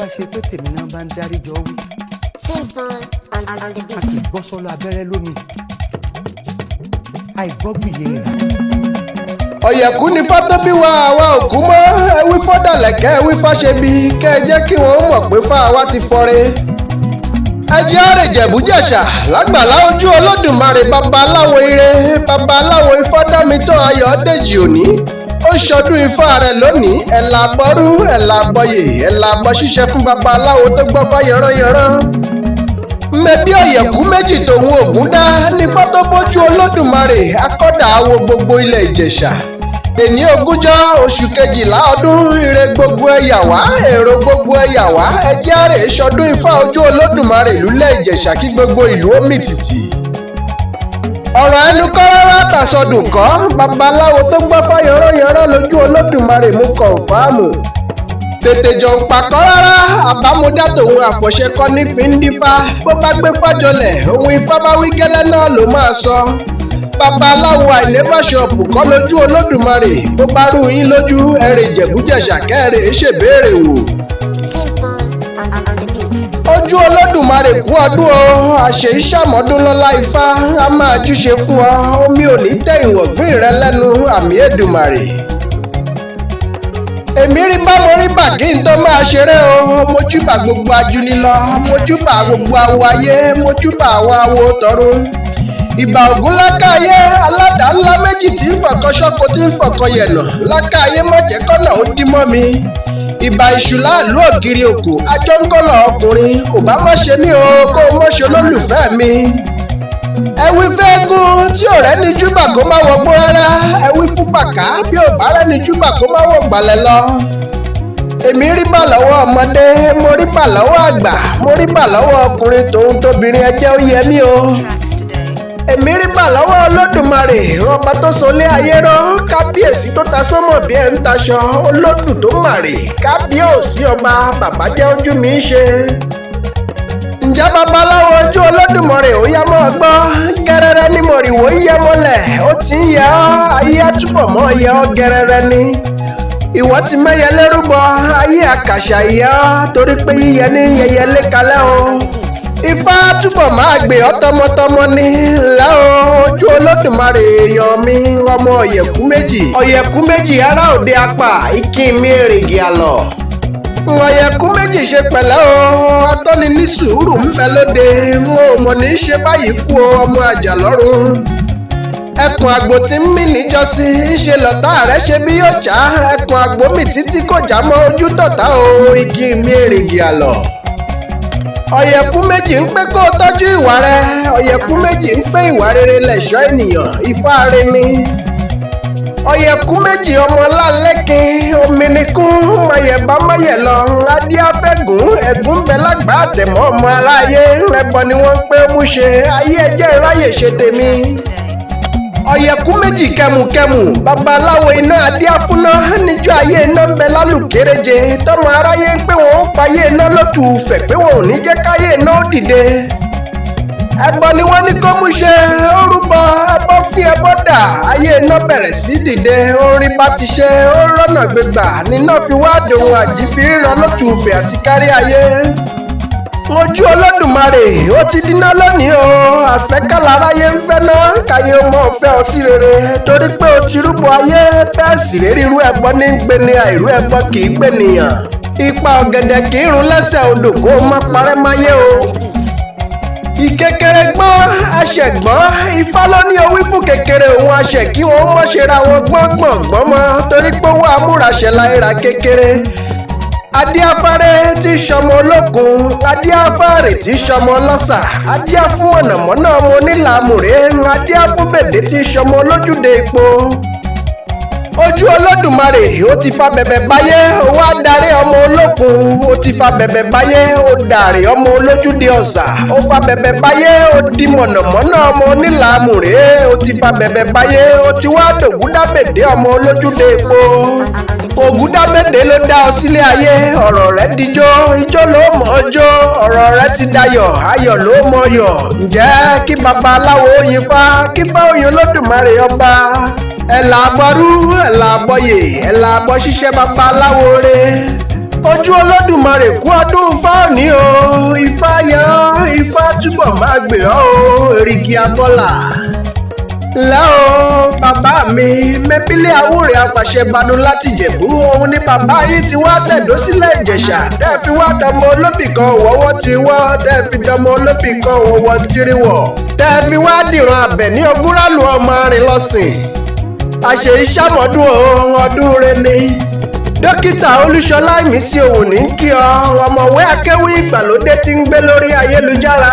Bá ṣe pé tèmi náà bá ń dárí jọ wí. Simple on the A kì í beat. gbọ́ sọ́lọ́ abẹ́rẹ́ lómi àìgbọ́gbìyẹ ìrà. Ọ̀yẹ̀kú ni fátóbí wa, àwa ò kú mọ́. Ẹ wí fọ́dàlẹ̀kẹ́, ẹ wí fáṣebi, kẹ́ ẹ jẹ́ kí wọ́n mọ̀ pé fáwa ti fọre. Ẹ jẹ́ àrè jẹ̀bújẹ̀ṣà lágbàlá ojú Olódùmarè, babaláwo ire, babaláwo ifádámitán Ayọ̀dèjì òní ó ṣọdún ifá rẹ̀ lónìí. Ẹ̀là bọ́rú, ẹ̀là bọyè, ẹ̀là bọ́ ṣíṣe fún babaláwo tó gbọ́ fá yànrányànrán. Mẹbí ọ̀yẹ̀kú méjì tòun ògùn dá ní fọ́tọ́bójú Olódùmarè, akọ́dà awo gbogbo ilẹ̀ Ìjẹ̀ṣà. Èní 20 oṣù kejìlá ọdún, ire gbogbo ẹ̀yà wá, èrò gbogbo ẹ̀yà wá, ẹjẹ́ àrè ṣọdún ifá ojú Olódùmarè lulẹ̀ Ìjẹ̀ṣà, kí gbogbo ìlú ó mì tìtì. Ọ̀rọ̀ ẹnu kọ́ rárá, tàsọdùn kọ́. Babaláwo tó gbọ́ fáyọ̀rọ̀yọ̀rọ̀ lójú Olódùmarè mú confirm. Tètè jọ ń pakọ́ rárá, àbámúdá tòun àfọ̀ṣẹ kọ́ ní fi ń dífá. Bó bá gbé fájọlẹ̀, ohun ifá bá wí gẹ́lẹ́ náà ló máa sọ. Babaláwo àìlébàṣọpù kọ́ lójú Olódùmarè. Bó bá rú yín lójú, ẹ̀rìn Ìjẹ̀bújẹ̀ṣà kẹ́rẹ̀ ṣèbéèrè wò. Simple on the beat. Ojú Olódùmarè, kú ọdún o, àṣẹ ìṣàmọ́dún lọ́lá ifá a máa júṣe fún ọ. Omi ò ní tẹ ìwọ̀gbìn rẹ lẹ́nu, àmì Èdùmàrè. Èmi rí bá mo rí bà kí n tó máa ṣeré o. Mojúbà gbogbo ajúnilọ, mojúbà gbogbo awo ayé, mojúbà àwọn awo tọ̀run. Ìbà Ògún lákàáyé, aládàá ńlá méjì tí ń fọ̀kan ṣọ́kọ, tí ń fọ̀kan yẹ̀nà lákàáyé, mọ̀jẹ̀kọ́nà ó dí mọ́ mi. Ìbà ìṣù láàlú ògiri òkò, ajọ́ńgọ́lọ̀ ọkùnrin, ò bá má ṣe mí o, kó o mọ̀ ṣe olólùfẹ́ mi. Ẹ wí fẹ́ẹ́gún tí ò rẹ́ni júbà kó má wọgbó rárá. Ẹ wí fún bàká bí ò bá rẹ́ni júbà kó má wọ̀ gbàlẹ̀ lọ. Èmi rí bà lọ́wọ́ ọmọdé, mo rí bà lọ́wọ́ àgbà, mo rí bà lọ́wọ́ ọkùnrin tòun tóbìnrin, ẹjẹ́ ó yẹ mí o. Tracks today. Èmi rí bà lọ́wọ́ Olódùmarè, ọba tó solé ayé rán, kábíyèsí tó ta sánmọ̀ bí ẹ̀ ń taṣọ, olódù tó màrè, kábíyèsí ọba, bàbá jẹ́ ojú mi ń ṣe. Ǹjẹ́ babaláwo ojú Olódùmarè, ó yá mọ́ gbọ́ gẹ́rẹ́rẹ́ ní mọ̀rìwò ń yẹ mọ́lẹ̀, ó ti ń yẹ ọ́, ayé àtúbọ̀ mọ́ yẹ ọ́ gẹ́rẹ́rẹ́ ní. Ìwọ ti mẹ́yẹ lérúbọ, ayé àkàṣà ìyẹ ọ́, torí pé yíyẹ ní yẹyẹ lékalẹ́ o. On the beat. Ifá túbọ̀ máa gbé ọ́ tọmọtọmọ ní ńlá o. Ojú Olódùmarè, èèyàn mi, ọmọ ọ̀yẹ̀kú méjì, ọ̀yẹ̀kú méjì ará òde apá ìkín mi, èrìgì àlọ́ ọ̀yẹ̀kú méjì, ṣe pẹ̀lẹ́ o. Atọ́ni ní sùúrù ń bẹ lóde, n ò mọ̀ ní í ṣe báyìí kú o, ọmọ àjà lọ́rùn. Ẹkùn àgbò tí ń mì níjọ́sí ń ṣe lọ́tà rẹ̀ ṣe bí yóò já ẹkùn àgbò mi títí kò já mọ́ ojú tọ̀tà o, igi mi, èrìgì àlọ́. Ọ̀yẹ̀kú méjì ń pé kó o tọ́jú ìwà rẹ. Ọ̀yẹ̀kú méjì ń pé ìwà rere lẹ̀ṣọ́ ènìyàn, ifá rẹ ni. Ọ̀yẹ̀kú méjì, ọmọ lálẹ́kin ominikún mayẹ̀bá mayẹ̀ lọ, adíáfẹ́gùn ẹ̀gún bẹ lágbà àtẹ̀mọ́, ọmọ aráyé ẹbọ ni wọ́n ń pé mú ṣe ayé, ẹjẹ́ ìráyè ṣe tèmi. Tracks today. Ọ̀yẹ̀kú méjì kẹmùkẹmù, babaláwo iná, adíáfúná níjọ́ ayé iná ń bẹ lálùkéréje, tọmọ aráyé ń pé wọn ó payé iná lótú fẹ̀, pé wọn ò ní jẹ́ káyé iná ó dìde. Ẹbọ ni wọ́n ní kó mú ṣe, ó rúbọ ẹbọ fún ẹbọ dà, ayé iná bẹ̀rẹ̀ sí dìde, orin bá ti ṣe ó rọ́nà gbégbà, níná fi wá dòun àjífi ríran lótú fẹ̀ àti kárí ayé. Ojú Olódùmarè, ó ti dínà lónìí o. Àfẹ́kálà aráyé ń fẹ́ ná káyé ó mọ̀ fẹ́ ọ sí rere, torí pé o ti rúbọ ayé bẹ́ẹ̀ sì rí. Rírú ẹbọ ní gbé ni, àìrú ẹbọ kì í gbé nìyàn. Ipa ọ̀gẹ̀dẹ̀ kì í run lẹ́sẹ̀ odò kó o má parẹ́ máyé o. On the beat. Ìkékeré gbọ́n, aṣẹ̀gbọ́n. Ifá ló ní owí fún kékeré òun aṣẹ̀ kí wọ́n mọ̀ ṣe ra wọn gbọ́ngbọ̀n gbọ́n mọ́, torí pé owó amúraṣẹ̀ láìra kékeré. Adíáfárẹ́ tí sọmọ olókun, adíáfárẹ́ tí sọmọ ọlọ́sà, adíá fún mọ̀nàmọ́ná ọmọ onílàmùrè, adíá fún bèdè tí sọmọ olójúde ipò. Ojú Olódùmarè, ó ti fa bẹ̀bẹ̀ báyé, ó wá darí ọmọ olókun. Ó ti fa bẹ̀bẹ̀ báyé, ó dàrí ọmọ olójúde ọ̀sà. Ó fa bẹ̀bẹ̀ báyé, ó di mọ̀nàmọ́ná ọmọ onílàmùrè. Ó ti fa bẹ̀bẹ̀ báyé, ó ti wá dògúndábèdé ọmọ olójúde epo. On the beat. Ògúndábèdé ló dá ọ sílé ayé. Ọ̀rọ̀ rẹ dijó, ijó ló mọ̀ ọ́ jó. Ọ̀rọ̀ rẹ ti dayọ̀, ayọ̀ ló mọ̀ yọ̀. Ǹjẹ́ kí babaláwo yin fá, kí fá oyin Olódùmarè ọba. Ẹ̀là àbọ̀rú, ẹ̀là àbọ̀yè, ẹ̀là àbọ̀ ṣiṣẹ́ babaláwo re. Ojú Olódùmarè. Olódùmarè kú ọdún fáòní o. Ifá yọ, ifá túbọ̀ máa gbè ọ́ o, èrìgì abọ́là. Ǹlẹ́ o bàbá mi, mẹ́bílẹ̀ Àwúrẹ̀ apàṣẹ banu láti Ìjẹ̀bú, òun ni bàbá yìí ti wá tẹ̀dó sílẹ̀ Ìjẹ̀ṣà, tẹ́ fi wá dọmọ olóbì kan wọ́wọ́ ti wọ́, tẹ́ fi dọmọ olóbì kan wọ́wọ́ tiriwọ̀, tẹ́ fi wá dìran abẹ̀ ní ogúnrálù ọmọ arìnlọ́sìn. Àṣẹ ìṣàmọ́dún o, ọdún rẹ ni. Dókítà Olúṣọlá Ìmísí òun ní kí ọ, ọ̀mọ̀wé akéwì ìgbàlódé tí ń gbé lórí ayélujára.